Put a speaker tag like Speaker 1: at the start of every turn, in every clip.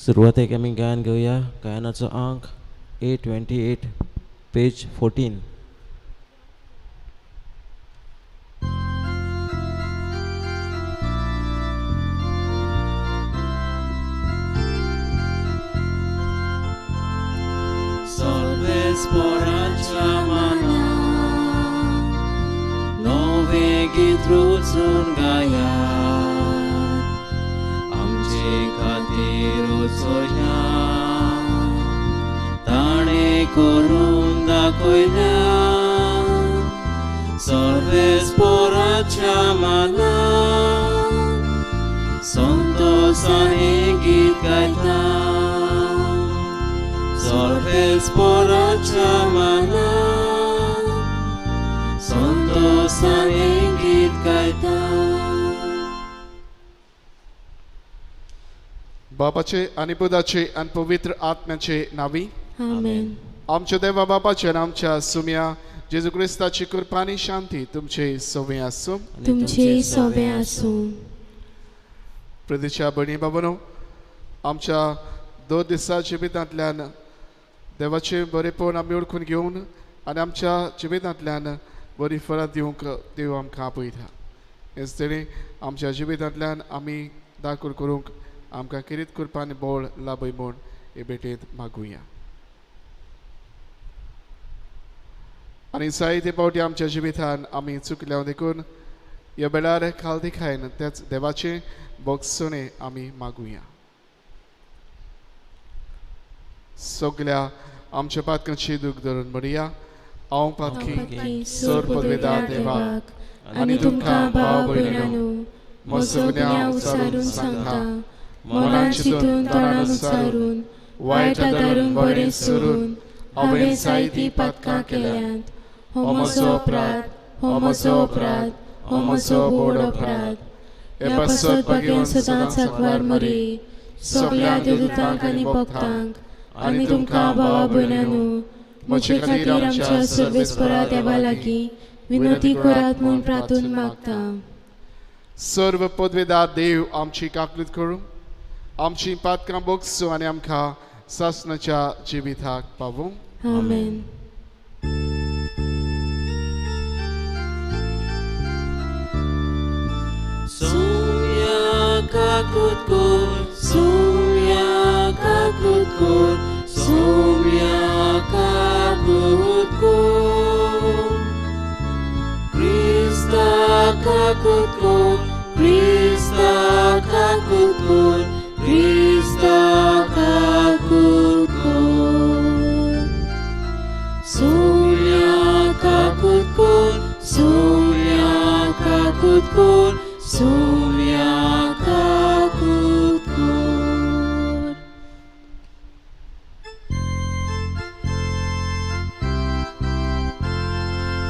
Speaker 1: सुरवातेक आमी गायन घेवया. गायनाचो आंक 828 पेज 14.
Speaker 2: सर्वेस्पराच्या मनात नवें गीत रुचून गायात, आमचे खातीर उचोया ताणें करून दाखयल्या. सर्वेस्पराच्या मनात संतोषान गीत गायता. सर्वेस्पराच्या मनात संतोषान गीत गायता.
Speaker 3: बापाचे आनी पुताचे आनी पवित्र आत्म्याचे नावी
Speaker 4: आमेन.
Speaker 3: आमच्या देवा बापाचे आनी आमच्या सुम्या जेजू क्रिस्ताची कृपा आनी शांती तुमचे सवे आसूं.
Speaker 4: तुमचे सवे आसूं.
Speaker 3: प्रदेशा भयणी बाबानो, आमच्या दोन दिसा जिवितांतल्यान देवाचें बरेपण आमी ओळखून घेवन आनी आमच्या जिवितांतल्यान बरी फळां दिवंक देव आमकां आपयता. हेच तरेन आमच्या जिवितांतल्यान आमी दाखल करूंक आमकां किरीत कृपा आनी बळ लाभय म्हूण हे भेटेंत मागुया. आनी जायते फावटी आमच्या जिवितान आमी चुकल्या देखून ह्या वेळार खालदिखायन त्याच देवाचें बोगसणें आमी मागुया. सगल्या आमच्या पातकांची दूख धरून म्हणया, हांव पातकी सर पदवेदार देवाक
Speaker 4: आनी तुमकां भाव भयणांनो म्हजो गुन्यांव उचारून सांगता, मनान चिंतून तोंडान उच्चारून वायट आदारून बरें सोडून हांवें जायतीं पातकां केल्यांत. हो म्हजो अपराध, हो म्हजो अपराध, हो म्हजो व्हड अपराध. ह्या पासत भाग्यान सदांच आंकवार मरी सगल्या देवदूतांक आनी भक्तांक आनी तुमकां भावा भयणांनो म्हजे खातीर आमच्या सर्वेस्परा देवा लागीं विनंती करात म्हूण प्रार्थून मागता.
Speaker 3: सर्व पदवेदार देव आमची काकलूत करूं, आमची पातकां बोगसूं आनी आमकां सासणाच्या जिविताक पावूं.
Speaker 4: आमेन.
Speaker 2: सुम्या काकूत कर, सुम्या काकूत कर, सुम्या काकूत कर. क्रिस्ता काकूत कर, क्रिस्ता काकूत कर, क्रिस्ता काकूत कर. सुम्या काकूत कर, सुम्या काकूत कर, सुम्या काकूत कर.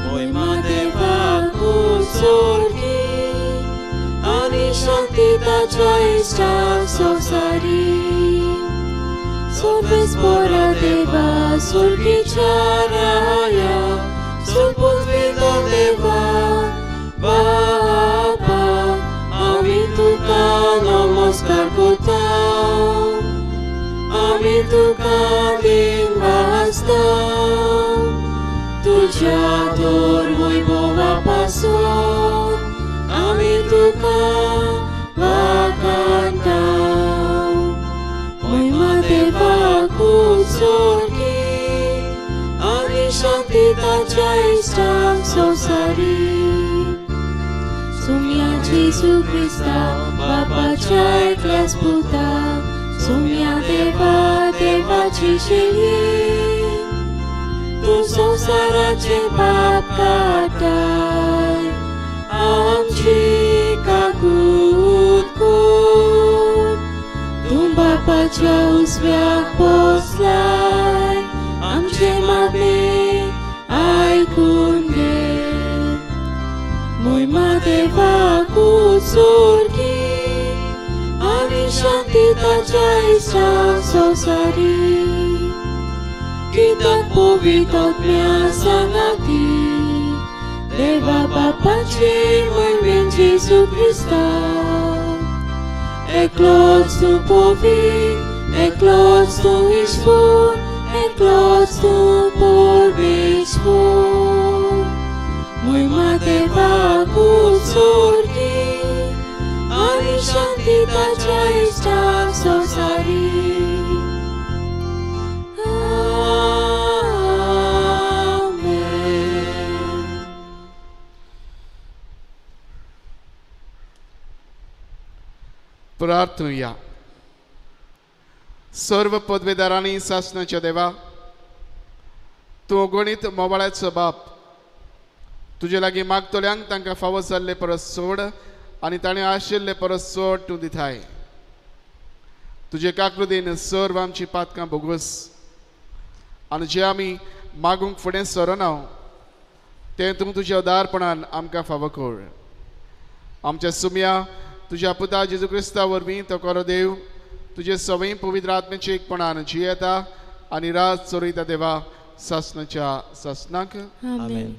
Speaker 2: मोयमा देवाक सोर्गी आनी शांती ताच्या इश्टाक संवसारी. सर्वेस्परा देवा सोर्गीच्या राया सुपुत्विता देवा बापा आमी तुका नमस्कार करता, आमी तुका दिन वाजता. तुज्या तर वैभवा पासून आमी तुका वाखाणता. मोयमा देवाक सोर्गी आनी शांती ताच्या इश्टाक संवसारी. सुम्या जेजू क्रिस्ता बापाच्या एकल्याच पुता, सुम्या देवा देवाची शेली, तूं संवसाराचें पाप काडटाय आमची काकूत कर. तूं बापाच्या उजव्याक बसलाय आमचें मागणें आयकून घे. मोयमा देवाक सोर्गी आनी शांती ताच्या इश्टाक संवसारी. कित्याक पवित्र आत्म्या सांगाती देवा बापाचे मोयमेन जेजू क्रिस्ता एकलोच तूं पवित्र एकलोच तूं ईश्वर, एकलोच तूं परमेश्वर. मोहिमा देवाकूच सोर्गी आनी शांती ताच्या इश्टाक संवसारी. आमेन.
Speaker 3: प्रार्थनुया. सर्व पदवेदारांनी सासणाच्या देवा, तूं अगणीत मोबाळ्याचो बाप, तुजे लागीं मागतल्यांक तांकां फावो जाल्ले परस चड आनी ताणें आशिल्ले परस चड तूं दिताय. तुजे काकृतीन सर्व आमची पातकां भोगस आनी जे आमी मागूंक फुडें सरना तें तूं तुज्या उदारपणान आमकां फावो कर. आमच्या सुमया तुज्या पुता जेजू क्रिस्ता वरवीं तो खरो देव तुजे सवय पवित्र आत्म्याचे एकपणान जियेता आनी राज चोरयता देवा सासणाच्या सासणाक.
Speaker 2: आमेन.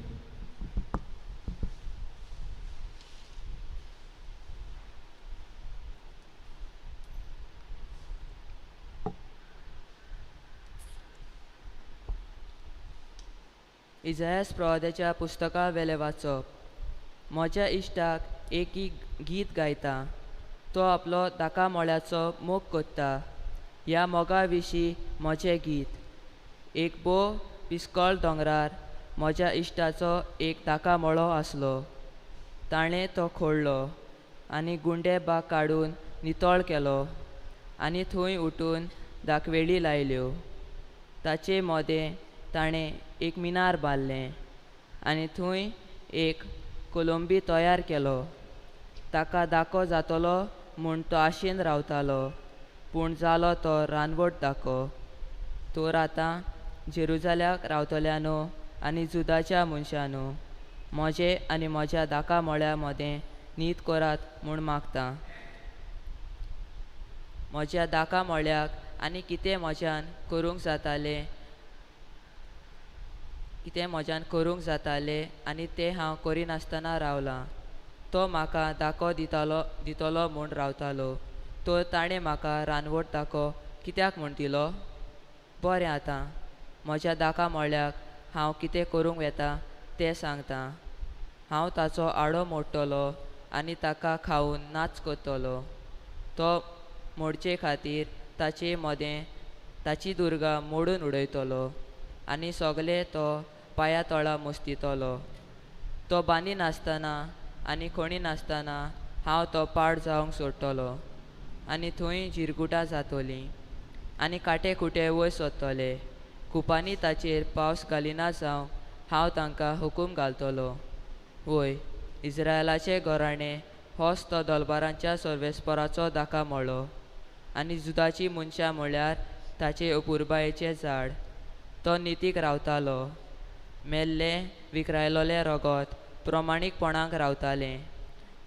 Speaker 5: इजायास प्रवाद्याच्या पुस्तका वेलें वाचप. म्हज्या इश्टाक एक गीत गायता, तो आपलो दाका मोळ्याचो मोग कोत्ता. ह्या मोगा विशीं म्हजें गीत. एक बो पिस्कॉल दोंगरार म्हज्या इश्टाचो एक दाका मोळो आसलो. ताणें तो खोडलो आनी गुंडे बाग काडून नितळ केलो आनी थंय उठून दाकवेळी लायल्यो. ताचे मोदें ताणें एक मिनार बांदलें आनी थंय एक कोलंबी तयार केलो. ताका दाको जातलो म्हूण तो आशेन रावतालो, पूण जालो तो रानवट दाको. तर आतां जेरुजाल्याक रावतल्यानो आनी जुदाच्या मनशानो, म्हजें आनी म्हज्या दाका मोळ्या मदें नीत करात म्हूण मागता. म्हज्या दाका मोळ्याक आनी कितें म्हज्यान करूंक जातालें, कितें म्हज्यान करूंक जातालें आनी तें हांव करिनासतना रावलां. तो म्हाका दाको दितलो म्हूण रावतालो, तर ताणें म्हाका रानवट दाको कित्याक म्हूण दिलो? बरें, आतां म्हज्या दाका मोळ्याक हांव कितें करूंक येता तें सांगता. हांव ताचो आडो मोडटलो आनी ताका खावन नाच करतलो. तो मोडचे खातीर ताचे मदें ताची दुर्गा मोडून उडयतलो आनी सगळे तो पांया तळा मुस्तितलो. तो बांदी नासतना आनी खणी नासतना हांव तो पाड जावंक सोडटलो आनी थंय जिरगुटां जातलीं आनी कांटे खुटे वयर सोदतले. कुपांनी ताचेर पावस घालिना जावंक हांव तांकां हुकूम घालतलो. वय, इस्रायलाचें घराणें होच तो दलबारांच्या सर्वेस्पराचो दाका मोळो आनी जुदाची मनशां म्हळ्यार ताचे अपुरबायेचें झाड. तो नितीक रावतालो, मेल्लें विकरायलोलें रगत प्रमाणीकपणाक रावतालें,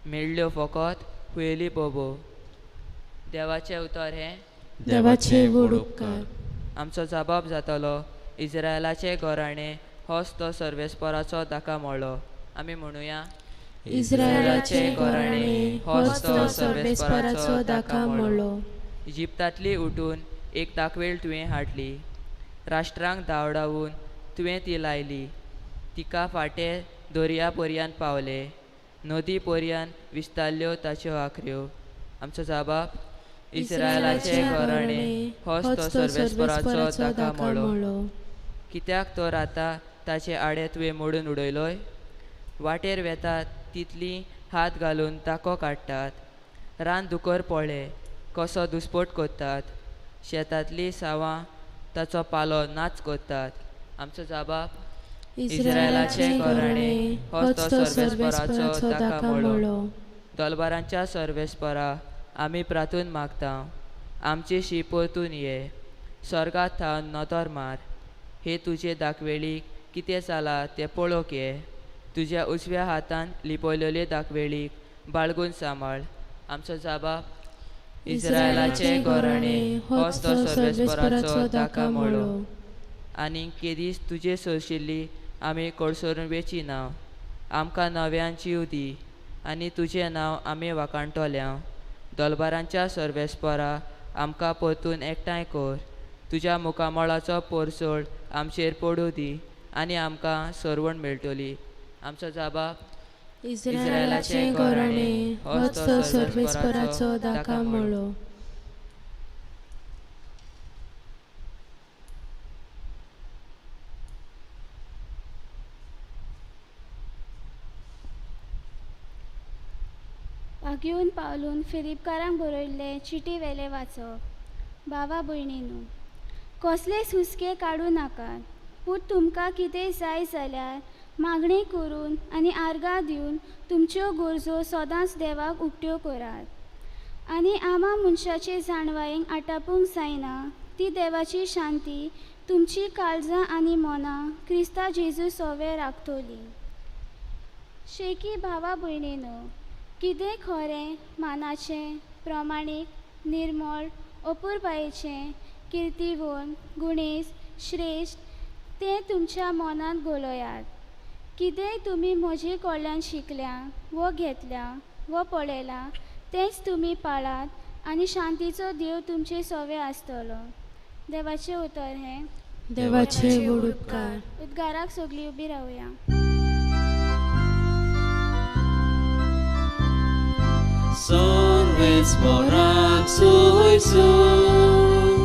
Speaker 5: मेळ्ळ्यो फकत हुयेली बोबो. देवाचें उतर हें
Speaker 2: देवाचे व्हड उपकार.
Speaker 5: आमचो जबाब जातलो, इस्रायलाचें घराणें होच तो सर्वेस्पराचो दाका मोळो. आमी म्हणुया,
Speaker 2: इस्रायलाचें घराणें होच तो सर्वेस्पराचो दाका मोळो.
Speaker 5: इजिप्तांतली उठून एक दाकवेळ तुवें हाडली, राष्ट्रांक धांवडावन तुवें ती लायली. तिका फाटे दर्या पर्यान पावले, नदी पर्यान विस्तारल्यो ताच्यो आखऱ्यो. आमचो जबाब, इस्रायलाचें घराणें होच तो सर्वेस्पराचो दाका मोळो. कित्याक तर आतां ताचे आडे तुवें मोडून उडयलोय? वाटेर वेता तितली हात घालून ताको काडटात. रान दुकर पळय कसो दुस्पोट करतात, शेतांतलीं सावां ताचो पालो नाच करतात. आमचो जबाब,
Speaker 2: इस्रायलाचें घराणें होच तो सर्वेस्पराचो दाका मोळो.
Speaker 5: दलबारांच्या सर्वेस्परा आमी प्रार्थून मागता, आमची शी परतून ये. स्वर्गात थावन नदर मार, हे तुजे दाकवेळीक कितें जालां तें पळोवंक ये. तुज्या उजव्या हातान लिपयलेले दाकवेळीक बाळगून सांबाळ. आमचो जबाब,
Speaker 2: इस्रायलाचें घराणें होच तो सर्वेस्पराचो दाका मोळो.
Speaker 5: आनी केदीस तुजे सोंशिल्ली आमी कडसरून वेची ना. आमकां नव्यान जीव दी आनी तुजें नांव आमी वाखाणटल्या. दलबारांच्या सर्वेस्परा आमकां परतून एकठांय कर. तुज्या मुखामळाचो पोरसोळ आमचेर पडूं दी आनी आमकां सरवण मेळटली. आमचो जाबाब
Speaker 2: इस्रायलाचें घराणें होच तो सर्वेस्पराचो दाका मळो.
Speaker 6: आग्यून पावलून फिलिपकारांक बरयल्ले चिटी वेले वाचप. भावा भयणीनू, कसलेच हुस्के काडूं नाकात, पूण तुमकां कितें जाय जाल्यार मागणी करून आनी आर्गां दिवन तुमच्यो गरजो सदांच देवाक उक्त्यो करात. आनी आमा मनशाचे जाणवायेक आटापूंक जायना ती देवाची शांती तुमची काळजां आनी मनां क्रिस्ता जेजू सोवे राखतली. शेकी भावा भयणीनू, कितें खरें, मानाचें, प्रमाणीक, निर्मळ, अपुरबायेचें, किर्तिवंत, गुणेस्त, श्रेश्ठ तें तुमच्या मनांत घोलयात. कितेंय तुमी म्हजे कडल्यान शिकल्या वो घेतल्या वो पळयलां तेंच तुमी पाळात आनी शांतीचो देव तुमचे सोवे आसतलो. देवाचें उतर हें.
Speaker 2: देवाचे व्हड उपकार.
Speaker 6: उद्गाराक सगळीं उबी रावया.
Speaker 1: सर्वेस्पराक सुय सुय,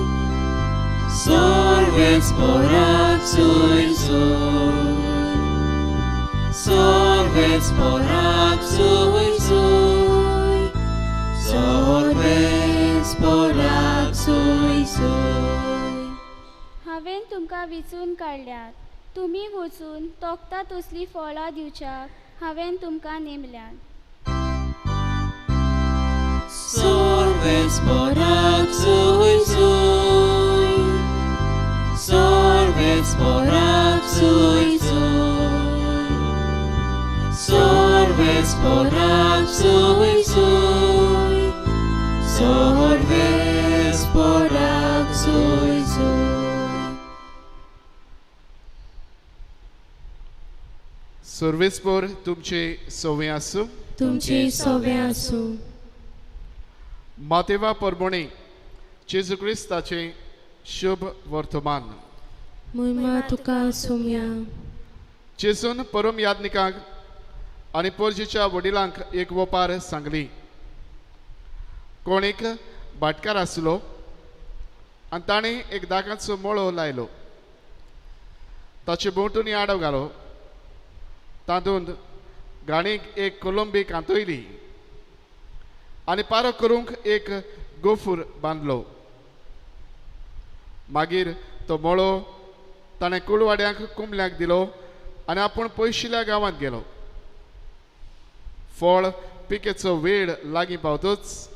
Speaker 1: सर्वेस्पराक सुय सुय, सर्वेस्पराक सुय सुय, सर्वेस्पराक सुय सुय.
Speaker 6: हांवें तुमकां विचून काडल्यात, तुमी वचून तोखता तसलीं फळां दिवच्याक हांवें तुमकां नेमल्यात.
Speaker 1: सर्वेस्पराक सुय सुय, सर्वेस्पराक सुय सुय, सर्वेस्पराक सुय सुय, सर्वेस्पराक सुय सुय.
Speaker 3: सर्वेस्पर तुमचे सोवे आसूं.
Speaker 2: तुमचे सोवे आसूं.
Speaker 3: मातेवा परबणी जेजू क्रिस्ताचें शुभ वर्तमान.
Speaker 2: महिमा तुका सोम्या.
Speaker 3: जेजून परम यादनिकांक आनी पोरजीच्या वडिलांक एक वपार सांगली. कोण एक भाटकार आसलो आनी ताणें एक दाकाचो मळो लायलो. ताचे भोंवतणी आडो घालो. तातूंत गाणीक एक कोलंबी कांतयली आनी पारो करूंक एक गोफूर बांदलो. मागीर तो मळो ताणें कुळवाड्यांक कुमल्याक दिलो आनी आपूण पयशिल्ल्या गांवांत गेलो. फळ पिकेचो वेळ लागीं पावतच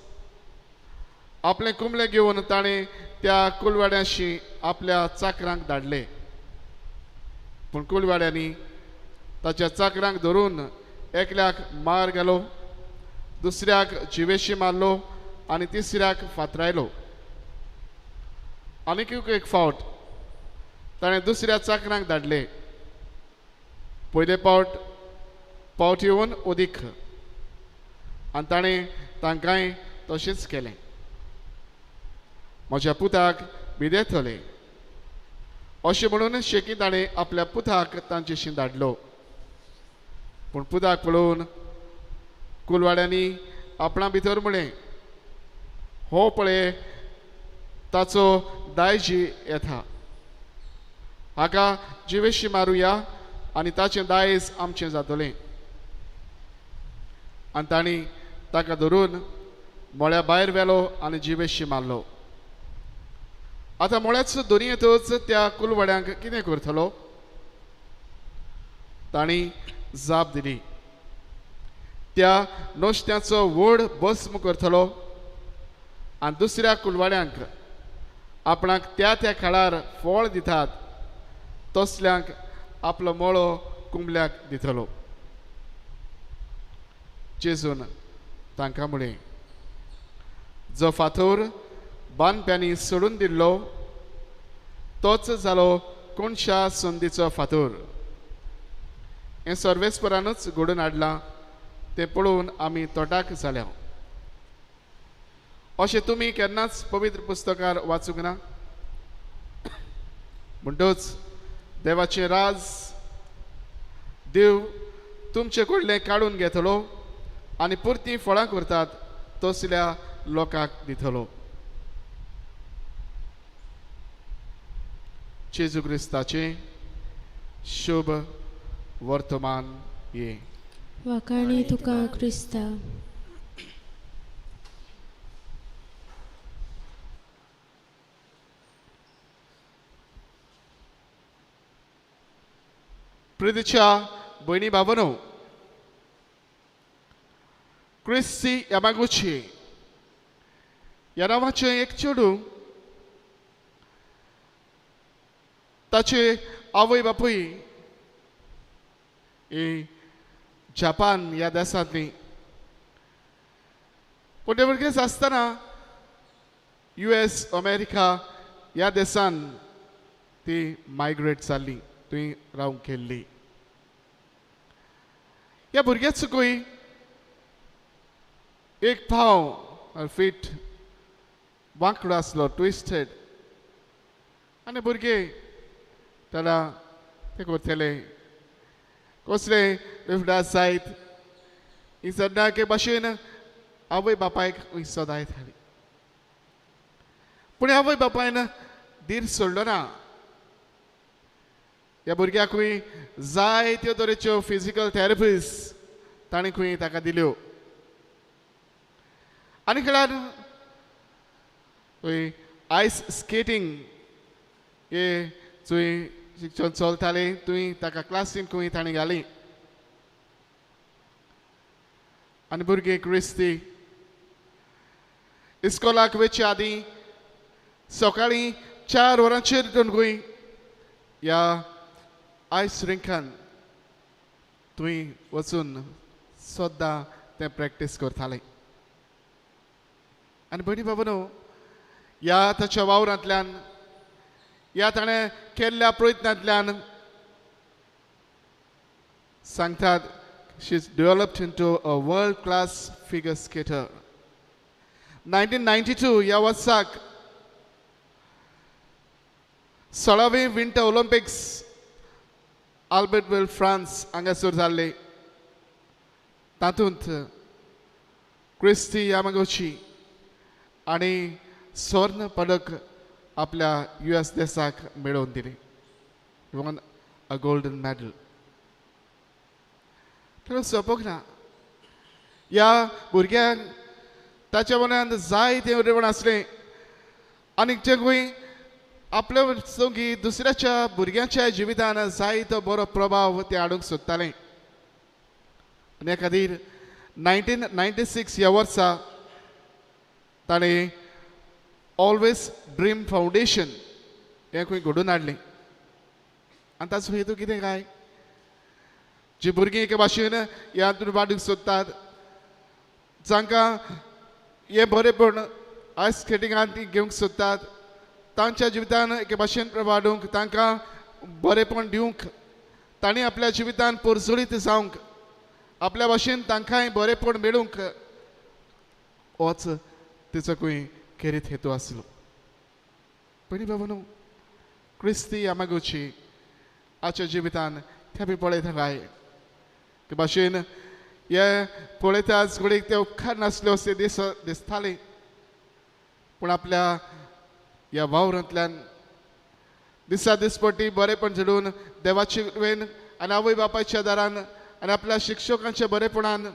Speaker 3: आपलें कुमलें घेवन ताणें त्या कुलवाड्यांशी आपल्या चाकरांक धाडले. पूण कुलवाड्यांनी ताच्या चाकरांक धरून एकल्याक मार घालो, दुसऱ्याक जिवेशी मारलो आनी तिसऱ्याक फातरायलो. आनीक एक फावट ताणें दुसऱ्या चाकरांक धाडले. पयले पावट पावट येवन ओदीक आनी ताणें तांकांय तशेंच केलें. म्हज्या पुताक भिदेतले अशें म्हणून शेकी ताणें आपल्या पुताक तांचेशी धाडलो. पूण पुताक पळोवन कुलवाड्यांनी आपणा भितर म्हळें, हो पळय ताचो दायजी येता, हाका जिवेशी मारुया आनी ताचें दायज आमचें जातलें. आनी तांणी ताका धरून मळ्या भायर व्हेलो आनी जिवेशी मारलो. आतां मळ्याच दोनी येतच त्या कुलवाड्यांक कितें करतलो? तांणी जाप दिली, त्या नुस्त्याचो व्हड भस्म करतलो आनी दुसऱ्या कुलवाड्यांक आपणाक त्या त्या काळार फळ दितात तसल्यांक आपलो मळो कुंबल्याक दितलो. जेजून तांकां म्हळें, जो फातोर बांदप्यांनी सोडून दिल्लो तोच जालो कोणशा संदीचो फातोर. हें सर्वेस्परानूच घडोवन हाडलां तें पळोवन आमी तोटाक जाल्या. अशें तुमी केन्नाच पवित्र पुस्तकार वाचूंक ना? म्हणटच देवाचें राज देव तुमचे कडलें काडून घेतलो आनी पुरतीं फळां करतात तसल्या लोकांक दितलो. जेजू क्रिस्ताचें शुभ वर्तमान ये.
Speaker 2: वाखाणी तुका क्रिस्ता.
Speaker 3: प्रितीच्या भयणी बाबांनो, क्रिस्ती यामागुची ह्या नांवाचें एक चेडूं ताचे आवय बापूय जापान ह्या देशांतली, पूण ते भुरगेच आसतना US America ह्या देशान ती मायग्रेट जाल्ली, थंय रावंक गेल्ली. ह्या भुरग्याचोय एक पांव फीट वांकडो आसलो, ट्विस्टेड, आनी भुरगे ताणा ते करतले कसले लिफ्टार जायत ही सद्दां एके भाशेन आवय बापायक सदायताली. पूण आवय बापायन धीर सोडलो ना. ह्या भुरग्याकूय जायत्यो तरेच्यो फिजिकल थेरपीज ताणें खंय ताका दिल्यो आनी खेळार खंय आयस स्केटींग हे थंय शिक्षण चलतालें, थंय ताका क्लासीन खंय ताणें घाली आनी भुरगीं क्रिस्ती इस्कोलाक वचचे आदीं सकाळीं 4 वरांचेर दोन खंय ह्या आयस रिंकान थंय वचून सद्दां तें प्रॅक्टीस करतालें. आनी भयणी बाबांनो, ह्या ताच्या वावरांतल्यान, ह्या ताणें केल्ल्या प्रयत्नांतल्यान सांगतात she is developed into a world class figure skater. 1992 ह्या वर्साक 16वे विंटर ऑलिम्पिक्स आल्बर्टविल फ्रांस हांगासर जाल्ले, तातूंत क्रिस्ती यामागोची आनी स्वर्ण पदक आपल्या US देशाक मेळोवन दिलें, वॉन अ गोल्डन मॅडल. तर सोंपोंक ना. ह्या भुरग्यांक ताच्या मनांत जायतें उरेपण आसलें आनी तें खंय आपल्या संगी दुसऱ्याच्या भुरग्यांच्या जिवितान जायतो बरो प्रभाव ते हाडूंक सोदतालें. आनी ह्या खातीर 1996 ह्या वर्सा ताणें ऑलवेज ड्रीम फावंडेशन हें खंय घडोवन हाडलें. आनी ताचो हेतू कितें काय, जी भुरगीं एके भाशेन ह्या हातून वाडूंक सोदतात, जांकां हें बरेपण आयस स्केटिंगान ती घेवंक सोदतात, तांच्या जिवितान एके भाशेन वाडूंक, तांकां बरेपण दिवंक, तांणी आपल्या जिवितान पोरजोळीत जावंक, आपल्या भाशेन तांकांय बरेपण मेळूंक, होच तिचो खंय खेरीत हेतू आसलो. पयलीं बाबा न्हू, क्रिस्ती यामागुची आजच्या जिवितान ते आमी पळयता काय ते भाशेन हे पळयताच घडयेक ते उपकार नासल्यो अशें दिसताले, पूण आपल्या ह्या वावरांतल्यान दिसा दिसपटी बरेपण झडून देवाचे कृपेन आनी आवय बापायच्या दारान आनी आपल्या शिक्षकांच्या बरेपणान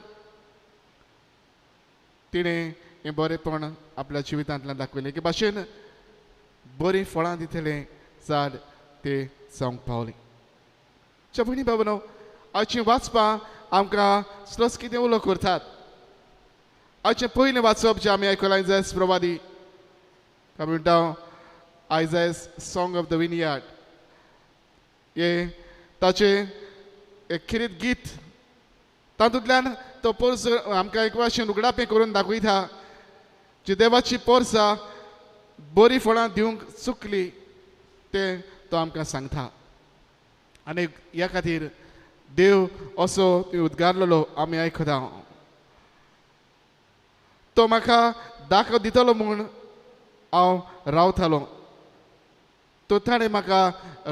Speaker 3: तिणें हें बरेपण आपल्या जिवितांतल्यान दाखयलें की भाशेन बरीं फळां दितलें झाड तें जावंक पावलें. भयणी बाबांनो, आयचीं वाचपां आमकां स्लस कितें उलो करतात. आयचें पयलें वाचप जें आमी आयकलां आयजायस प्रवादी, आमी म्हणटा Isaiah's song of the vineyard, हें ताचें एक खेरीत गीत. तातूंतल्यान तो पोरस आमकां एक भाशेन उगडापें करून दाखयता जी देवाची पोरसां बरीं फळां दिवंक चुकली तें तो आमकां सांगता. आनी ह्या खातीर देव असो उद्गारलेलो आमी आयकता. तो म्हाका दाखो दितलो म्हूण हांव रावतालो, तो ताणें म्हाका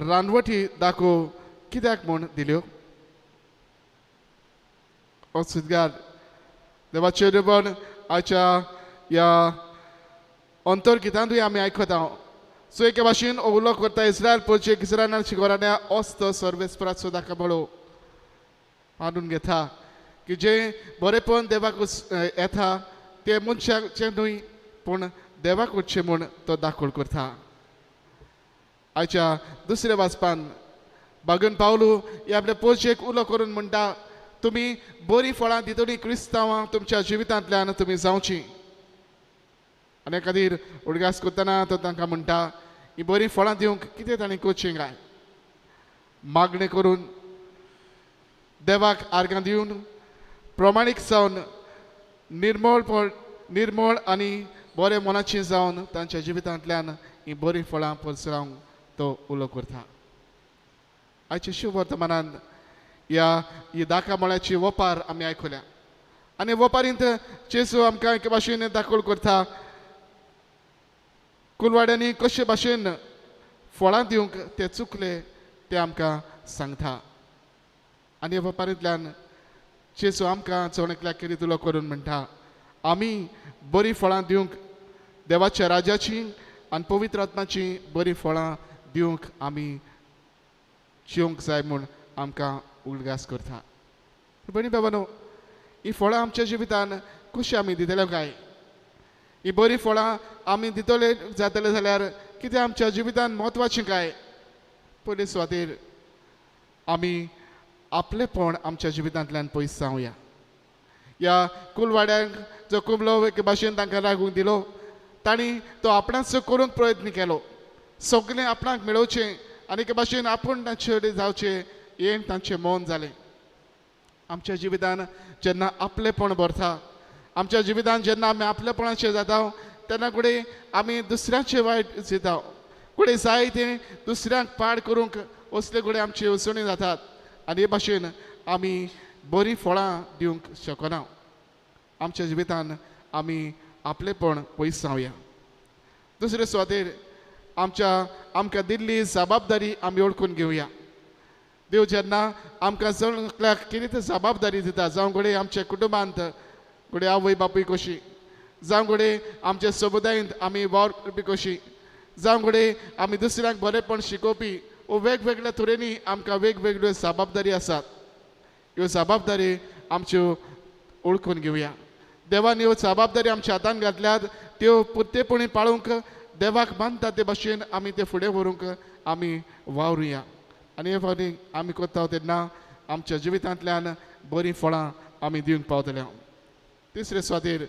Speaker 3: रानवटी दाखो कित्याक म्हूण दिल्यो? ओ सुदगार देवाचें देवण आयच्या ह्या अंतर्गितांतूय आमी आयकता. सो एके भाशेन उलो करता इस्रायल पोरचे इस्रायलान शिकोरान्या अस्त सर्वेस्पराचो दाखो बळो मानून घेता की जें बरेंपण देवाक येता तें मनशाचें न्हय पूण देवाक वचचें म्हूण तो दाखोल करता. आयच्या दुसऱ्या वाचपान बागन पावलू हे आपल्या पोरचेक उलो करून म्हणटा, तुमी बरीं फळां दितलीं क्रिस्तांवां तुमच्या जिवितांतल्यान तुमी जावचीं. आनी खातीर उडगास करतना तो तांकां म्हणटा, ही बरीं फळां दिवंक कितें तांणी करचें काय? मागणें करून देवाक आर्गां दिवन प्रमाणीक जावन निर्मळ आनी बरें मनाचें जावन तांच्या जिवितांतल्यान ही बरीं फळां पसरावंक तो उलो करता. आयच्या शिववर्तमानान ह्या ही दाका मळ्याची वपार आमी आयकल्या आनी वपारींत जेजू आमकां एके भाशेन दाखोल करता कुलवाड्यांनी कशे भाशेन फळां दिवंक ते चुकले ते आमकां सांगता. आनी ह्या वपारींतल्यान जेजू आमकां जण एकल्याक कितें उलो करून म्हणटा, आमी बरीं फळां दिवंक देवाच्या राजाची आनी पवित्र आत्माची बरीं फळां दिवंक आमी जिवंक जाय म्हूण आमकां उडगास करता. भयणी बाबानो, ही फळां आमच्या जिवितान कशी आमी दितले काय? ही बरीं फळां आमी दितले जातले जाल्यार कितें आमच्या जिवितान म्हत्वाचें काय? पयले सुवातेर आमी आपलेपण आमच्या जिवितांतल्यान पयस जावया. ह्या कुलवाड्यांक जो कुबलो एके भाशेन तांकां रागूंक दिलो, तांणी तो आपणाचो करूंक प्रयत्न केलो, सगळें आपणाक मेळोवचें आनी एके भाशेन आपूण तांचे कडेन जावचें हें तांचें मन जालें. आमच्या जिवितान जेन्ना आपलेपण भरता, आमच्या जिवितान जेन्ना आमी आपलेपणाचें जाता तेन्ना कुडे आमी दुसऱ्यांचें वायट चिंता, कुडे जाय तें दुसऱ्यांक पाड करूंक असले कुडे आमची येवजणी जातात आनी हे भाशेन आमी बरीं फळां दिवंक शकना. आमच्या जिवितान आमी आपलेपण पयस जावया. दुसरे सुवातेर आमकां दिल्ली जबाबदारी आमी वळखून घेवया. देव जेन्ना आमकां सगळ्याक कितें जबाबदारी दिता, जावं घडये आमच्या कुटुंबांत घडये आवय बापूय कशी, जावं घडये आमच्या समुदायांत आमी वावर करपी कशी, जावं घडये आमी दुसऱ्यांक बरेंपण शिकोवपी, वो वेगवेगळ्या तरेंनी आमकां वेगवेगळ्यो जबाबदारी आसात. ह्यो जबाबदारी आमच्यो वळखून घेवया. देवान ह्यो जबाबदारी आमच्या हातान घातल्यात त्यो पुरतेपणी पाळूंक देवाक मानता ते भाशेन आमी ते फुडें व्हरूंक आमी वावरुया. आनी हे फावटी आमी करता तेन्ना आमच्या जिवितांतल्यान बरीं फळां आमी दिवंक पावतले. तिसरे सुवातेर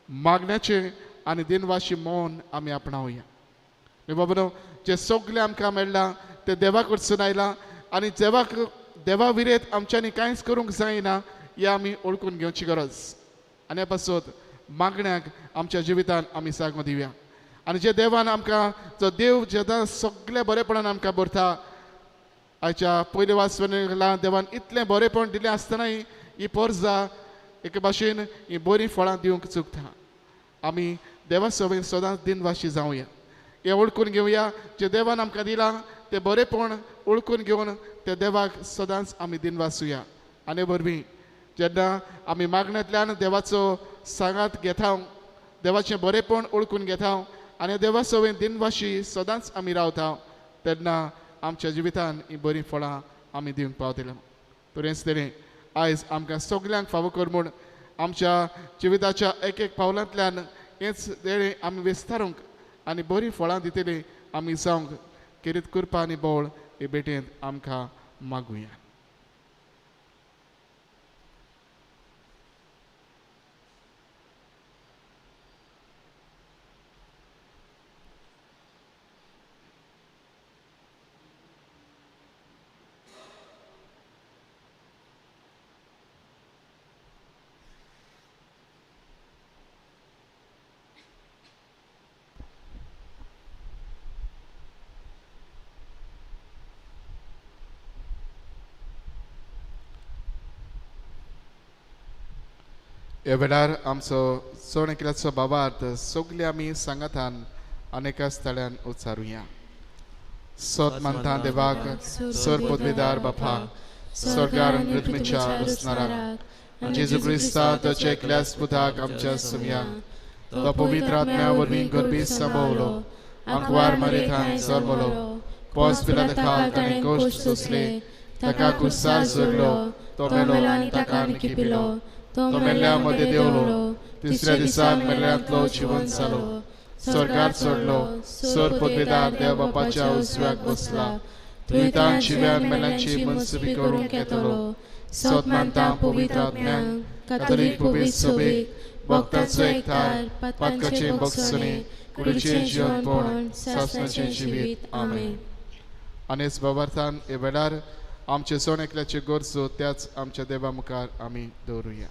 Speaker 3: मागण्याचें आनी दिनवाशी मौन आमी आपणावया. बाबा जें सगळें आमकां मेळ्ळां तें देवा कडसून आयलां आनी देवाक देवा विरेत आमच्यांनी कांयच करूंक जायना हें आमी वळखून घेवची गरज. आनी ह्या पासत मागण्याक आमच्या जिवितान आमी जागो दिवया. आनी जे देवान आमकां जो देव जेन्ना सगळें बरेपणान आमकां भरता, आयच्या पयले वाचपा देवान इतलें बरेपण दिलें आसतनाय ही पोरजा एके भाशेन ही बरीं फळां दिवंक चुकता. आमी देवा सवय सदांच दिनवाशी जावया, हें वळखून घेवया जें देवान आमकां दिलां तें बरेपण वळखून घेवन त्या देवाक सदांच आमी दिनवासुया. आनी वरवीं जेन्ना आमी मागण्यांतल्यान देवाचो सांगात घेता, देवाचें बरेपण वळखून घेता आनी देवा सवय दिनवाशी सदांच आमी रावता तेन्ना आमच्या जिवितान ही बरीं फळां आमी दिवंक पावतले. तरेंच तरेन आयज आमकां सगल्यांक फावो कर म्हूण आमच्या जिविताच्या एक एक पावलांतल्यान हेंच देणें आमी विस्तारूंक आनी बरीं फळां दितलीं आमी जावंक केरीत कृपा आनी बोळ हे भेटेंत आमकां मागुया. ह्या वेळार आमचो चण एकल्याचो बाबार्थ सगळे आमी सांगातान अनेका स्थळ्यान उच्चारुया. सत मानता देवाक सर पदवीदार बापा स्वर्गार पृथ्वीच्या रचणाराक जेजू क्रिस्ता ताच्या एकल्याच पुताक आमच्या सुमया तो पवित्र आत्म्या वरवीं गर्भी संभवलो आंकवार मरेथान जल्मलो पोस पिलात ताणें कश्ट सोंसले ताका कुसार सोडलो तो मेलो आनी ताका निकिपिलो तो मेल्ल्या मदें देंवलो तिसऱ्या दिसा मेल्ल्यांतलो जिवन जालो स्वर्गार चडलो सर पदवीदार देव बापाच्या उजव्याक बसला दुयतान जिव्यान मेल्यांची मनसुबी करूंक येतलो. सत मानता पवित्र आत्म्यान कातोलीक पवित्र सभेक भक्तांचो एकठार पातकाचें भोगसणें कुडीचें जिवनपण सासणाचें जिवीत. आमेन. आनीच बाबार्थान हे वेळार आमचे सण एकल्याच्यो गरजो त्याच आमच्या देवा मुखार आमी दवरुया.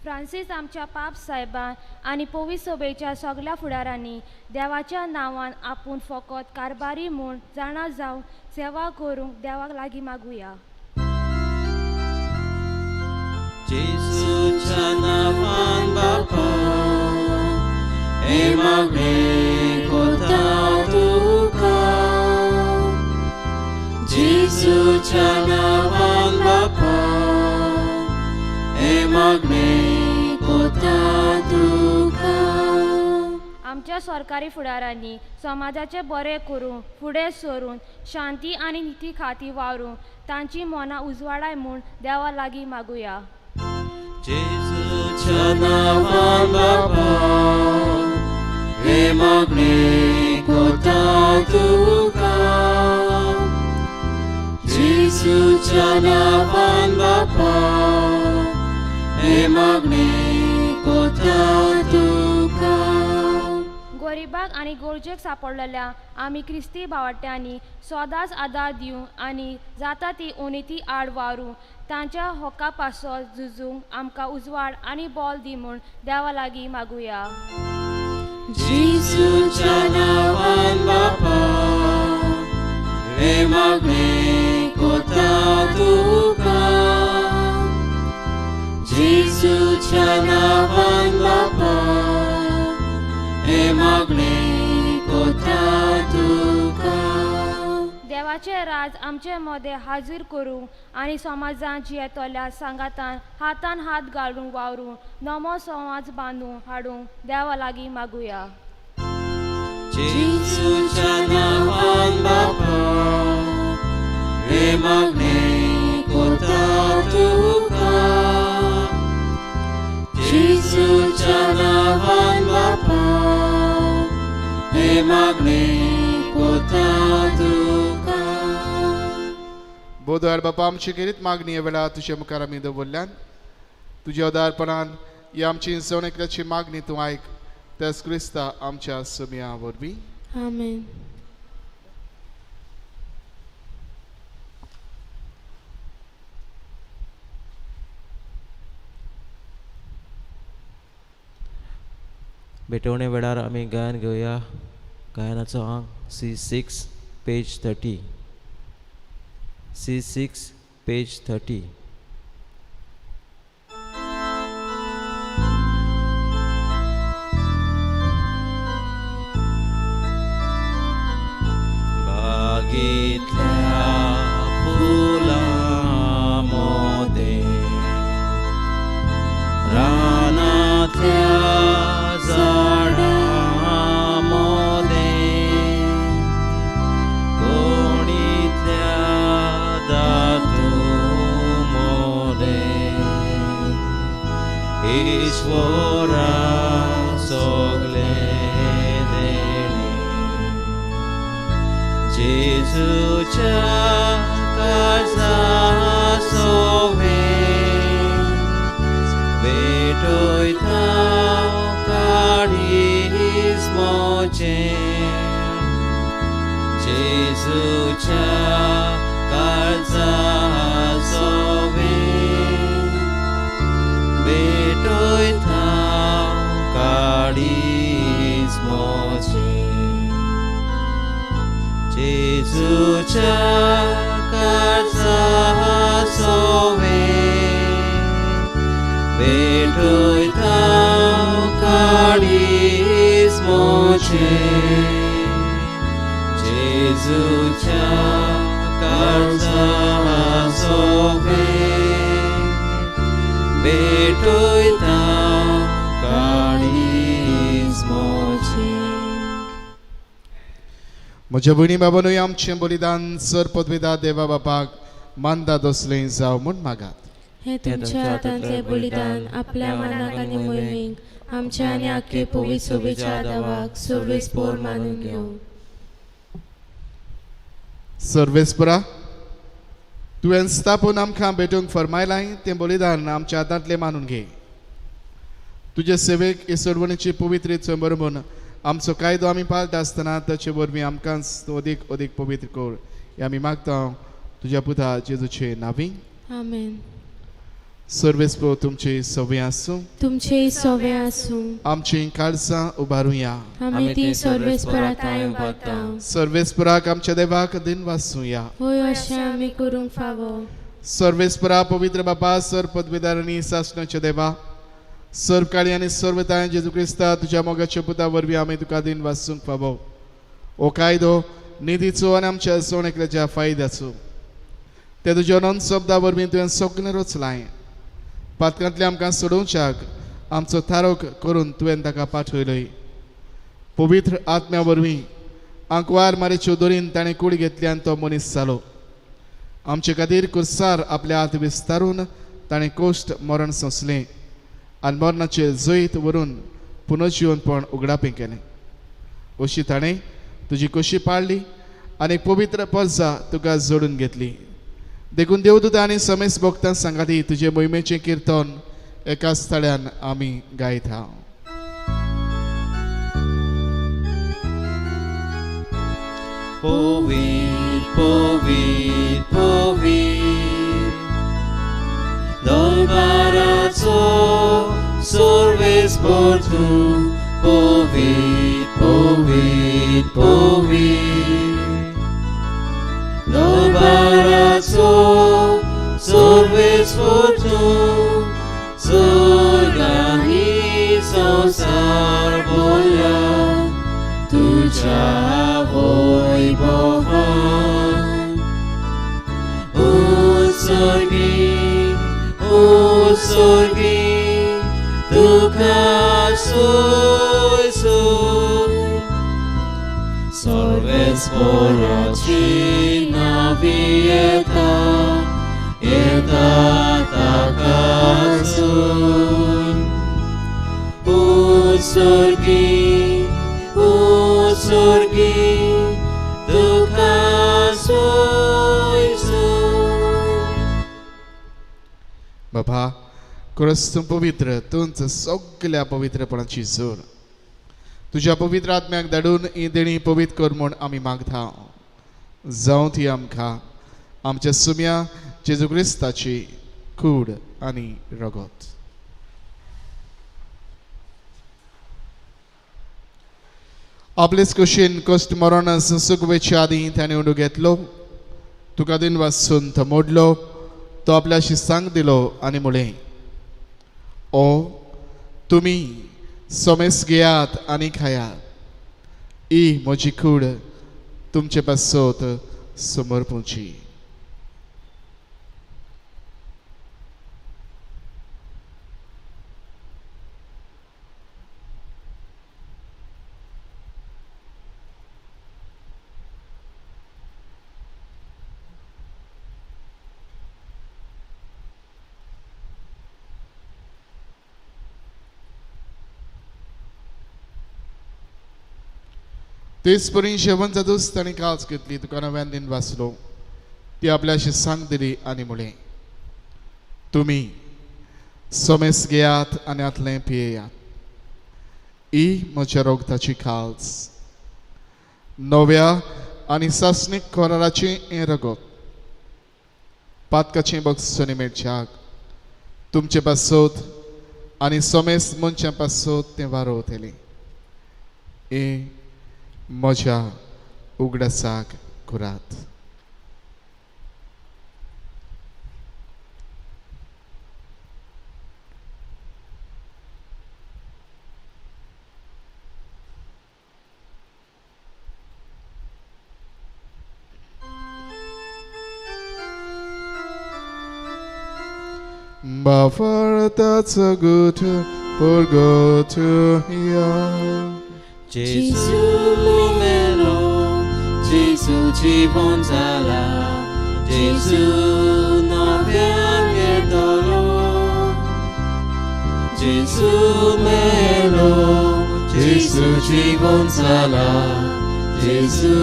Speaker 7: फ्रांसीस आमच्या पाप साहेबान आनी पवी सभेच्या सगल्या फुडारांनी देवाच्या नांवान आपूण फकत कारभारी म्हूण जाणा जावन सेवा करूंक देवाक लागीं मागुया.
Speaker 1: जेजूच्या नांवान बापा हे मागणें कोता तुका. जेजूच्या नांवान बापा हे मागणें कोता तुका.
Speaker 7: आमच्या सरकारी फुडारांनी समाजाचें बरें करूंक फुडें सरून शांती आनी निती खातीर वावरूंक तांची मनां उजवाडाय म्हूण देवा लागीं मागुया.
Speaker 1: जेजूच्या नांवान बापा हे मागणें कोता तुका. जेजूच्या नांवान बापा हे मागणें कोता तुका.
Speaker 7: गरिबाक आनी गरजेक सांपडलेल्या आमी क्रिस्ती भावाट्यांनी सदांच आदार दिवंक आनी जाता ती अनिती आड वावरूंक तांच्या हक्का पासत झुजूंक आमकां उजवाड आनी बल दी म्हूण देवा लागीं मागुया.
Speaker 1: जेजूच्या नांवान बापा हे मागणें कोता तुका. जेजूच्या नांवान बापा हे मागणें कोता तुका.
Speaker 7: देवाचें राज आमचे मदें हाजीर करूंक आनी समाजांत जियेतल्या सांगातान हातान हात घालूंक वावरूंक नवो समाज बांदून हाडूंक देवा लागीं मागुया.
Speaker 1: जेजूच्या नांवान बापा हे मागणें कोता तुका. जेजूच्या नांवान बापा हे मागणें कोता तुका.
Speaker 3: बोधर बापा आमची खेरीत मागणी ह्या वेळार तुजे मुखार आमी दवरल्यान तुज्या उदारपणान ही आमची सण एकल्याची मागणी तूं आयक त्याच क्रिस्ता आमच्या सुमया वरवीं.
Speaker 2: आमेन.
Speaker 1: भेटवणे वेळार आमी गायन घेवया. गायनाचो आंक C6 page 30. C6 page 30. बागेंतल्या फुलां मोदें रानांतल्या झाडां मोदें कोणीतल्या धातू मोदें ईश्वरा सगळें देणें जेजूच्या काळजा सोवें भेटयता काळीज म्हजें जेजूच्या काळजा सोवें भेटयता काळीज म्हजें. जेजूच्या काळजा सोवे भेटयता काळीज म्हजें जेजूच्या काळजा सोवे भेटयता काळीज म्हजें.
Speaker 3: म्हज्या भयणी बाबानूय आमचें बलिदान सर पदवेदा देवा बापाक मानदा दसलें जावं म्हूण मागात.
Speaker 2: हे तुमच्या हातांतलें बलिदान आपल्या मनाक आनी मोहिमेक आमच्या आनी आख्खे पवित्र सोबेच्या दावाक सर्वेस्पोर मानून घेवं.
Speaker 3: सर्वेस्परा तुवें स्थापून आमकां भेटूंक फरमायलां तें बलिदान आमच्या हातांतलें मानून घे. तुजे सेवेक हे सोडवणेची पवित्र चंबर म्हूण आमचो कायदो आमी पाळटा आसतना ताचे वरवीं आमकांच तूं अदीक अदीक पवित्र कर हें आमी मागता तुज्या पुता जेजूचे नांवी.
Speaker 2: आमेन.
Speaker 3: सर्वेस्पोर तुमची सवय आसूं.
Speaker 2: तुमचेय सवे आसूं.
Speaker 3: आमची काळजां उबारुया.
Speaker 2: आमी ती सर्वेस्परा थांय उबारता.
Speaker 3: सर्वेस्पराक आमच्या देवाक दिन वाचुया.
Speaker 2: होय अशें आमी करूंक फावो.
Speaker 3: सर्वेस्परा पवित्र बापा सर पदवेदार आनी सासणाच्या देवा सर्व काळी आनी सर्वताय जेजू क्रिस्ता तुज्या मोगाच्या पुता वरवीं आमी तुका दिन वाचूंक फावो. हो कायदो निधीचो आनी आमच्या सण एकल्याच्या फायद्याचो ते तुज्या अनंत शब्दा वरवीं तुवें सगळें रचलां. पातकांतलें आमकां सोडोवच्याक आमचो थारोक करून तुवें ताका पाठयलोय. पवित्र आत्म्या वरवीं आंकवार मारेच्यो दोरीन ताणें कूड घेतली आनी तो मनीस जालो. आमचे खातीर कुर्सार आपल्या हात विस्तारून ताणें कोश्ट मरण सोंसलें आनी मरणाचेर जैत व्हरून पुनर्जिवनपण उगडापें केलें. अशी ताणें तुजी कशी पाळ्ळी आनी एक पवित्र परजा तुका जोडून घेतली. देखून देवदूत आनी समेस भक्तां सांगाती तुजे मोहिमेचें किर्तन एकाच थळ्यान आमी गायता.
Speaker 1: पवित्र पवित्र पवित्र दरबाराचो सर्वेस्पोर तूं पवित्र पवित्र पवित्र दरबाराचो सर्वेस्पोर तूं स्वर्ग आनी संवसार भरला तुज्या वैभवान. उत्सर्गी उत्सर्गी तुका सोय सोय सर्वेस्पोराची नांवी येता येता ताका सोय. उत्सर्गी उत्सर्गी तुका सोय सोय.
Speaker 3: बाबा खरंच तूं पवित्र, तूंच सगल्या पवित्रपणाची जोड. तुज्या पवित्र आत्म्याक धाडून ही देणी पवित्र कर म्हूण आमी मागता. जावं ती आमकां आमच्या सुम्या जेजू क्रिस्ताची कूड आनी रगत. आपलेच कुशीन कश्ट मरण संसूक वेचे आदीं ताणें उंडो घेतलो, तुका दिन वाचून तो मोडलो, तो आपल्या शिस्तांक दिलो आनी म्हणलें, ओ तुमी सोमेस घेयात आनी खायात, ही म्हजी कूड तुमचे पासत समर्पूची. तेच परी जेवण जातूच ताणें काळज घेतली, तुका नव्यान दिन वाचलो, ती आपल्याशी सांग दिली आनी म्हणलें, तुमी सोमेस घेयात आनी आतलें पियेयात, ही म्हज्या रोगताची काळज, नव्या आनी सासणीक कराराचें हें रगत, पातकाचें बक्षणी मेळच्याक तुमचे पासत आनी सोमेस मनशां पासत तें वारोवतलें. हें म्हज्या उगडासाक करात. But that's a good for go to here.
Speaker 1: Jesu melo, Jesu जीवन जाला, Jesu नव्यान येतलो. Jesu melo, Jesu जीवन जाला, Jesu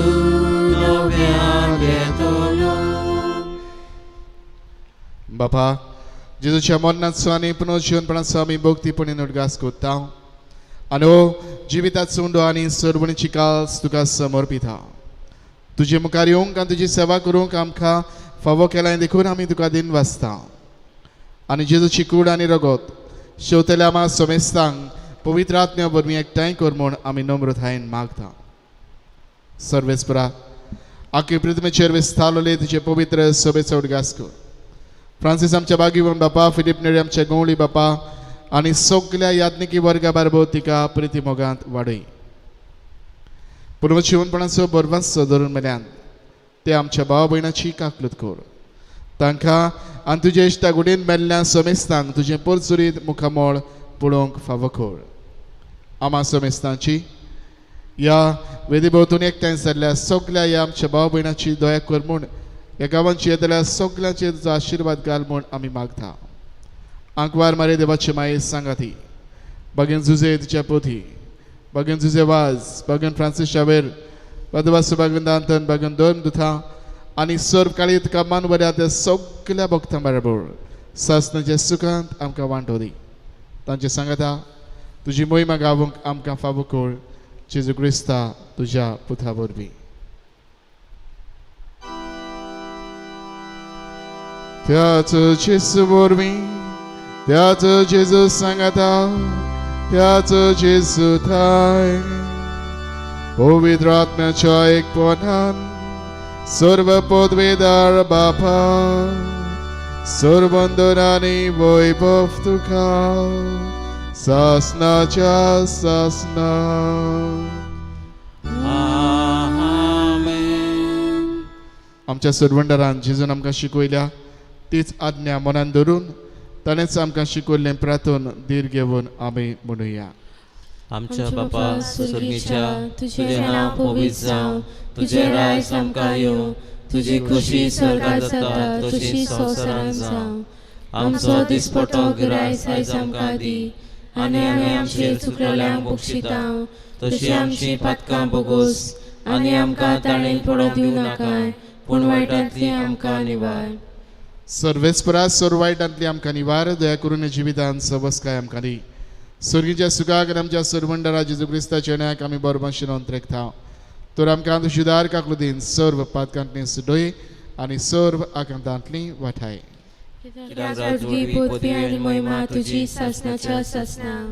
Speaker 1: नव्यान येतलो.
Speaker 3: बापा जेजूच्या मरणाचो आनी पुनर्जीवनपणाचो आमी भक्तीपणी उडगास करता आनी हो जिविताचो उंडो आनी सर्वणीची काल्स तुका समर्पिता. तुजे मुखार येवंक आनी तुजी सेवा करूंक आमकां फावो केलां देखून आमी तुका दिन वाचता. आनी जेजूची कूड आनी रगत शेवतल्या आमा समेस्तांक पवित्र आत्म्या वरवीं एकठांय कर म्हूण आमी नम्रतायेन मागता. सर्वेस्परा आखे पृथ्वीचेर विस्तारलेले तुजे पवित्र सभेचो उडगास कर. फ्रांसीस आमच्या बागीवन बापा, फिलीप नेरी आमच्या गवळी बापा आनी सगल्या याज्ञिकी वर्गा बारबो तिका प्रिती मोगांत वाडय. पुर्वजिवनपणाचो बरवासो धरून मेल्यान ते आमच्या भाव भयणाची काकलूत कर. तांकां आनी तुजे इश्टा गुडीन मेल्ल्या समेस्तांक तुजें परचुरीत मुखामळ पळोवंक फावो कर. आमा समेस्तांची ह्या वेदी भोंवतणी एकठांय जाल्ल्या सगल्या ह्या आमच्या भाव भयणाची दया कर म्हूण ह्या गांवांची येतल्या सगल्यांचेर तुजो आशिर्वाद घाल म्हूण आमी मागता. आंकवार मारे देवाची माये सांगाती बागेन जुजे तिच्या पोथी, बागेन जुजे वाज, बागेन फ्रांसीस शावेर, पदवासू बागेन दांतन, बागेन दोन दुथा आनी सर्व काळी तुका मान बऱ्या त्या सगल्या भक्तां बरोबर सासनाच्या सुखांत आमकां वांटो दी. तांचे सांगाता तुजी मोहिमा गावूंक आमकां फावो कर. जेजू क्रिस्ता तुज्या पुता वरवीं. त्याच जेजू वरवीं, त्याच जेजू सांगाता, त्याच जेजू थाय पवित्र आत्म्याच्या एकपणान सर्व पदवेदार बापा सर्वंदन आनी वैभव तुका सासनाच्या सासना. आमच्या सरवंडरान जेजून आमकां शिकयल्या तीच आज्ञा मनान धरून ताणेंच आमकां शिकयल्लें प्रार्थन धीर घेवन आमी म्हणुया.
Speaker 1: आमच्या बापा स्वर्गीच्या, तुजें नांव पवित्र जावं, तुजें राज आमकां येवं, तुजी खुशी स्वर्गांत जाता तशी संवसारांत जावं. आमचो दिसपटो गिरायस आयज आमकां दी आनी आमी आमचे चुकलेल्यांक बक्षिता तशी आमची पातकां बोगोस आनी आमकां ताणें पडोवंक दिवं नाकाय, पूण वायटांतली आमकां निवार.
Speaker 3: सर्वेस्परा सर्व वायटांतली आमकां निवार. दया करून जिवितान सबसकाय आमकां दी. स्वर्गीच्या सुखाक आनी आमच्या सरवंडरा जेजू क्रिस्ताच्या न्यायाक आमी बरोबर अंतरेकता. तर आमकां तुजी दार काकलुदीन सर्व पातकांतली सुडय आनी सर्व आकांतांतली वाठाय.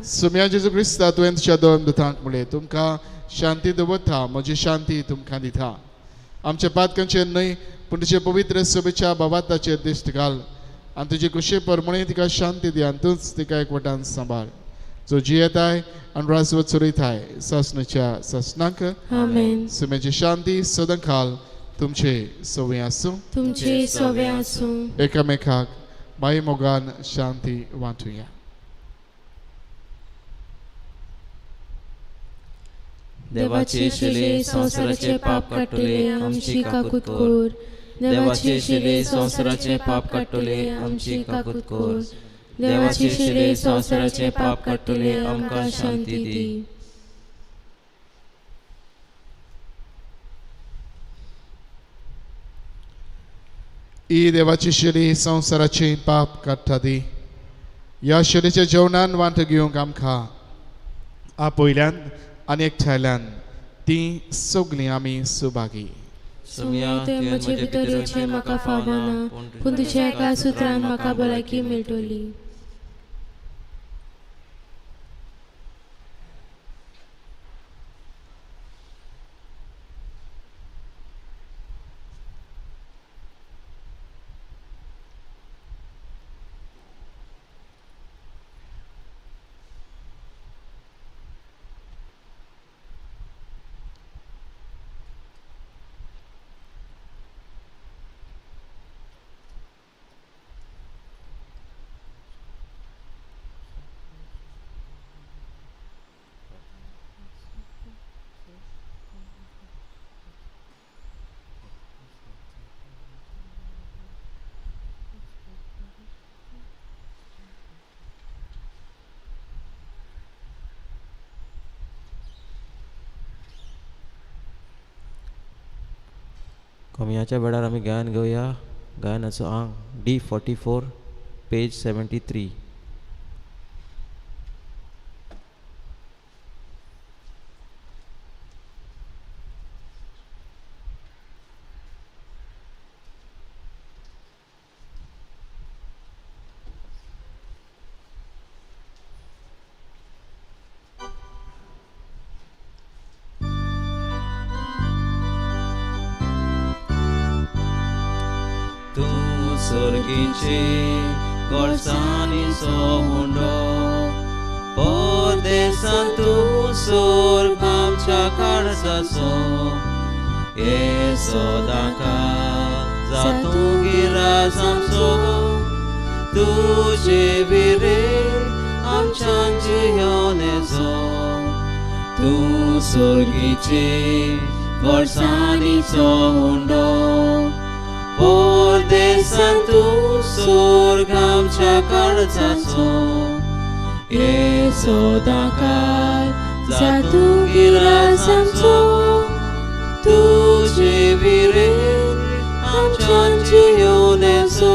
Speaker 3: सुम्या जेजू क्रिस्ता तुवें तुज्या दोन दुतांक म्हणलें, तुमकां शांती दवरता, म्हजी शांती तुमकां दिता. आमच्या पातकांचेर न्हय पूण तुजे पवित्र सभेच्या बाबाताचेर दिश्ट घाल आनी तुजे कुशे परमणे तिका शांती दी आनी तूंच तिका एकवटान सांबाळ. जो जियेताय आनी राजवत चलयताय सासणाच्या सासणाक.
Speaker 2: आमेन.
Speaker 3: सुम्याची शांती सदांकाल तुमचे सवय आसूं.
Speaker 2: तुमचे सवय आसूं.
Speaker 3: एकामेकाक माई मोगान शांती वांटुया.
Speaker 1: देवाचे शिले संवसाराचे पाप काडटले आमची काकूत कर. देवाचे शिले संवसाराचे पाप काडटले आमची काकूत कर.
Speaker 2: देवाचे शिले संवसाराचे पाप काडटले आमकां शांती दी.
Speaker 3: ई देवाची शिली संवसाराचे पाप काडटा दी. ह्या शिलीच्या जेवणान वांटो घेवंक आमकां आपयल्यान आनी एकठांयल्यान ती सगळीं आमी सुभागी.
Speaker 2: सुम्या तुवें म्हजे भितर येवचें म्हाका फावना, पूण तुज्या एका सुत्रान म्हाका भलायकी मेळटली.
Speaker 1: कमयाच्या वेळार आमी गायन घेवया. गायनाचो आंग D44 page 73.
Speaker 8: सोर्गीचे गोडसाणीचो हुंडो परदेसान तूं सोर्ग आमच्या काळजाचो हे सदांकाळ जातूं गिराज आमचो तुजे विरेन आमच्यान जियोनेचो तूं सोर्गीचे गोडसाणीचो हुंडो परदेसान तूं सोर्ग आमच्या काळजाचो हे सदांकाळ जातूं गिराज आमचो तुजे विरेन आमच्यान जियोनेचो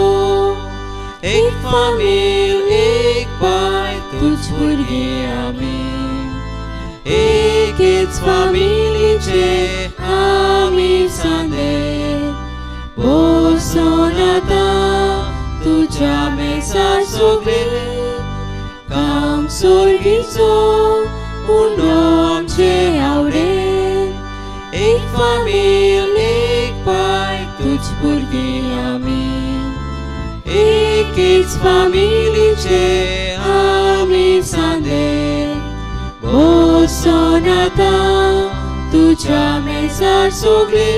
Speaker 8: एक फामील एक पाय तुज भुरगीं आमी एकेच फामिलीचे आमी सांदे बसून आतां तुज्या मेजार सगळे काम सोर्गीचो उंडो आमचे आवडे एक फामील एक पाय तुज भुरगीं आमी एकेच फामिलीचे आमी सांदे बसून आतां तुज्या मेजार सगळे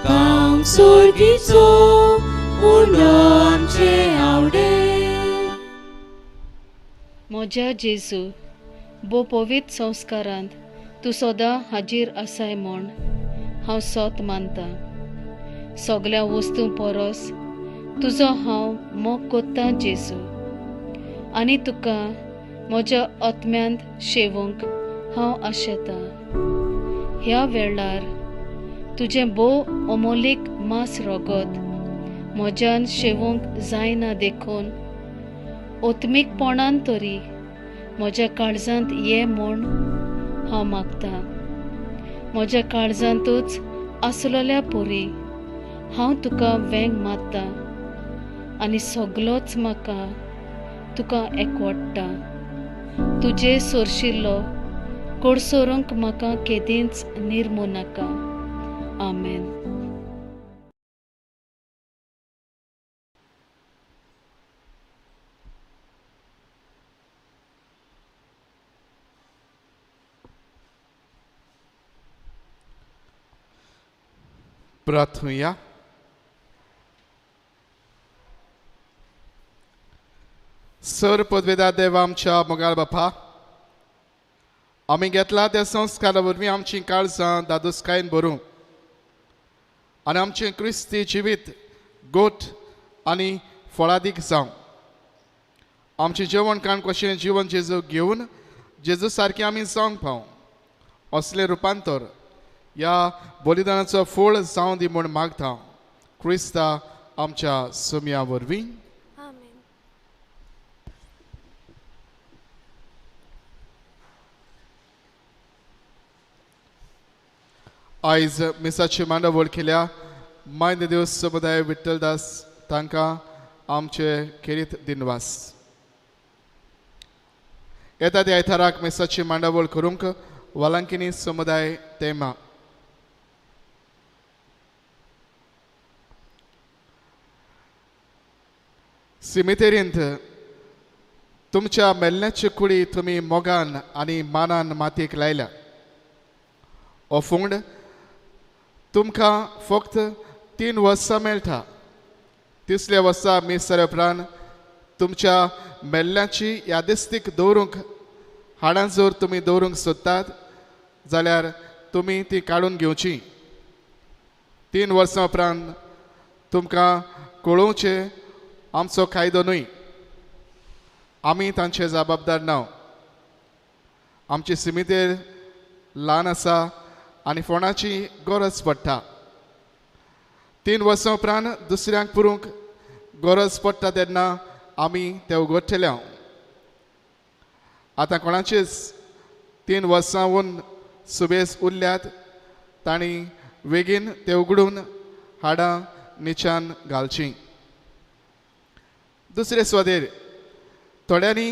Speaker 8: काम सोर्गीचो उंडो आमचे आवडे.
Speaker 9: म्हज्या जेजू भो पवित्र संस्कारांत तूं सदां हाजीर आसाय म्हूण हांव सत मानता. सगळ्या वस्तूं परस तुजो हांव मोग कोत्तां जेजू आनी तुका म्हज्या आत्म्यांत शेवूंक हांव आशेतां. ह्या वेळार तुजें भोव अमोलीक मांस रगत म्हज्यान शेवूंक जायना देखून आत्मीकपणान तरी म्हज्या काळजांत ये म्हूण हांव मागतां. म्हज्या काळजांतूच आसलेल्या परी हांव तुका वेंग मारता आनी सगलोच म्हाका तुका एकवडटा. तुजे सोरशिल्लो कोडसोरूंक म्हाका केदींच निर्मू नाका. आमेन.
Speaker 3: प्रार्थुया. सर पदवेदा देवा आमच्या मोगाळ बापा, आमी घेतला त्या संस्कारा वरवीं आमचीं काळजां दादोसकायेन भरूं आनी आमचें क्रिस्ती जिवीत गोट आनी फळादीक जावं. आमचें जेवण खाण कशें जिवन जेजू घेवन जेजू सारकें आमी जावंक पावूं असलें रुपांतर ह्या बलिदानाचो फळ जावं दी म्हूण मागता क्रिस्ता आमच्या सुमया वरवीं. आयज मिसाची मांडावळ केल्या मायंद देव समुदाय विठ्ठलदास तांकां आमचे खेरीत दिनवास. येता त्या आयताराक मिसाची मांडावळ करूंक वालांकिनी समुदाय तेमा. सिमितेरींत तुमच्या मेल्ल्याची कुडी तुमी मोगान आनी मानान मातयेक लायल्या. हो फुंड तुमकां फक्त 3 वर्सां मेळटा. तिसऱ्या वर्सा मीस जाल्या उपरांत तुमच्या मेल्ल्याची यादिस्तीक दवरूंक हाडां जर तुमी दवरूंक सोदतात जाल्यार तुमी ती काडून घेवची. 3 वर्सां उपरांत तुमकां कळोवचें आमचो कायदो न्हय, आमी तांचे जबाबदार ना. आमची सिमितेर ल्हान आसा आनी फोंडाची गरज पडटा. 3 वर्सां उपरांत दुसऱ्यांक पुरूंक गरज पडटा तेन्ना आमी ते उगडटले. आतां कोणाचेच 3 वर्सां सुबेस उरल्यात तांणी वेगीन ते उगडून हाडां निचान घालचीं. दुसरे स्वादेर थोड्यांनी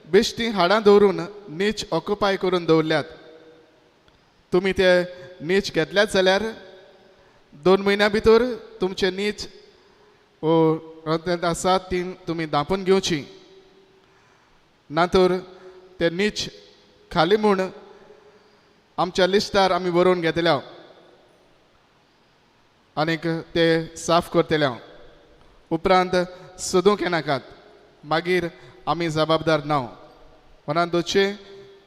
Speaker 3: बेश्टी हाडां दवरून नीच ऑक्युपाय करून दवरल्यात. तुमी ते नीच घेतल्यात जाल्यार 2 म्हयन्या भितर तुमचे नीच ओ आसा ती तुमी दांपून घेवची, ना तर ते नीच खाली म्हूण आमच्या लिस्टार आमी बरोवन घेतल्या आनीक ते साफ करतले. उपरांत सोदूंक येनाकात, मागीर आमी जबाबदार ना. मनान दवरचें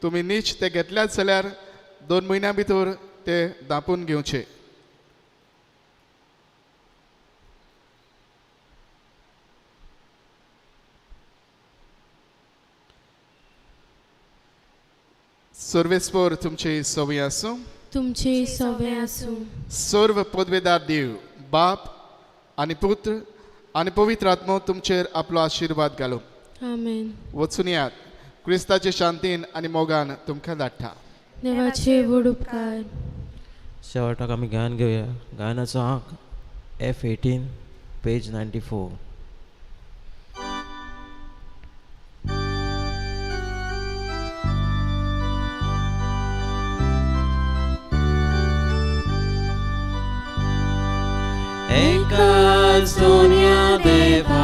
Speaker 3: तुमी नीच ते घेतल्यात जाल्यार 2 म्हयन्या भितर ते दांपून घेवचे. सर्वेस्पोर तुमचे सवय आसूं,
Speaker 2: तुमचे सवय आसूं.
Speaker 3: सर्व पदवेदार देव बाप आनी पुत्र आनी पवित्र आत्मो तुमचेर आपलो आशिर्वाद घालूं.
Speaker 2: आमेन.
Speaker 3: वचून यात क्रिस्ताचे शांतीन आनी मोगान तुमकां धाडटा.
Speaker 2: देवाचे व्हड उपकार.
Speaker 1: शेवटाक आमी गायन घेवया. गायनाचो आंक F18 page 94. एकाच दोनया देवा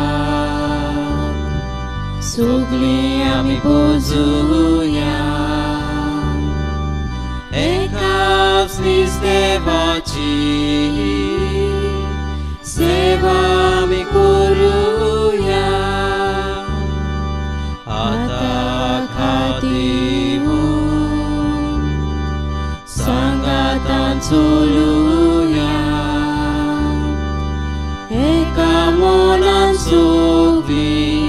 Speaker 1: सगळीं आमी पुजुया, एकाच नीज देवाची सेवा आमी करुया. आतां खातीर सांगातान चलुया, एका मनान सगळीं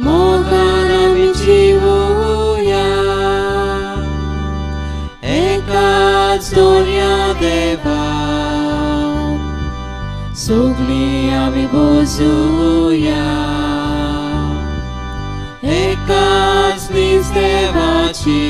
Speaker 1: मोगान आमी जिवुया. एकाच दोनया देवा सगळीं आमी पुजुया, एकाच नीज देवाची